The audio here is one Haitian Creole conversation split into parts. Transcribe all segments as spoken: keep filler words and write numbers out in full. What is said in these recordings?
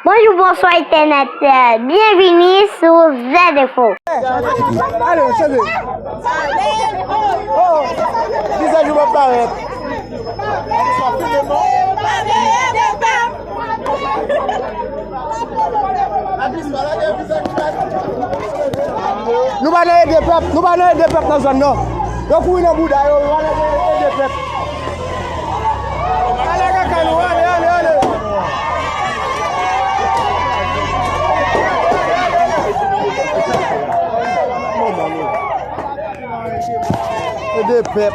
Bonjou, bonswa entènèt, byenvini sou Z Info. Ale, chante. Oh, vizaj ou pa parèt. Nou pa nan ede pèp, nou pa nan ede pèp nan zòn nan. Yo kouri nan bouda yo, yo pa nan ede pèp. Ale kaka nou, ale, ale, ale. Ede pèp.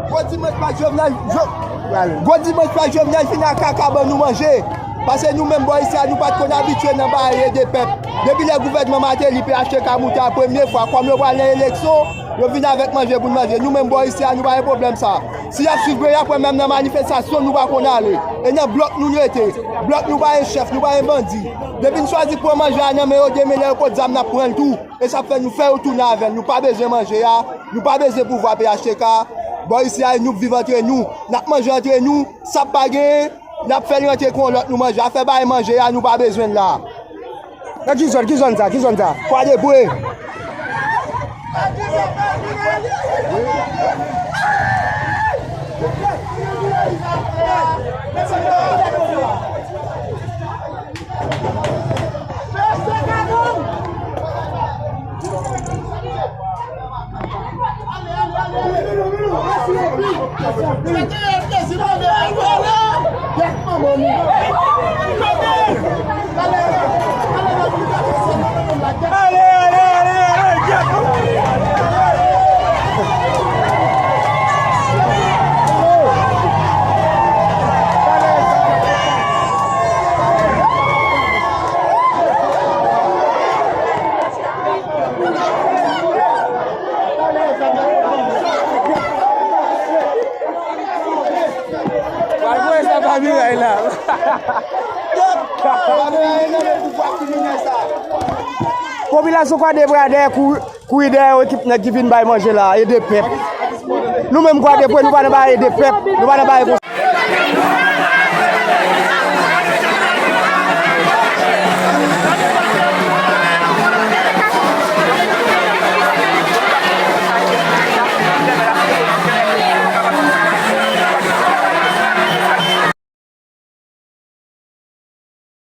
Gwo dimanch pa Jovenel, Jo-, gwo dimanch pa Jovenel fin ak kaka ban nou manje. Paske nou menm bò isi a, nou pa t konn abitye nan bagay ede pèp. Depi lè gouvènman Martelly, P H T K moute a premye fwa, kòm yo pral nan eleksyon, yo vin avèk manje pou n manje. Nou menm bò isi a, nou pa gen pwoblèm sa. Si y ap swiv peyi a, pwen menm nan manifestasyon, nou pa konn ale. E nan blòk nou rete. Blòk nou pa gen chèf, nou pa gen bandi. Depi n chwazi pran manje a nan men yo, demen lè yo pot zam, n ap pran l tou. E sa ap fè nou fè yo tounen avè n. Nou pa bezwen manje a, nou pa bezwen pouvwa P H T K. Bò isi a, nou viv antre nou. N ap manje antre nou. Sa pa genyen, n ap fè l rantre kon lòt nou manje. Afè bay manje a, nou pa bezwen l la. Nan ki zòn, ki zòn sa, ki zòn sa? Kwa de Bwe. Pral voye sa pa miray la. Popilasyon Kwadèboukè dèyè kou-, kouri dèyè ekip nèg ki vin bay manje la, ede pèp. Nou menm Kwadèboukè, nou pa nan bay ede pèp, nou pa nan bay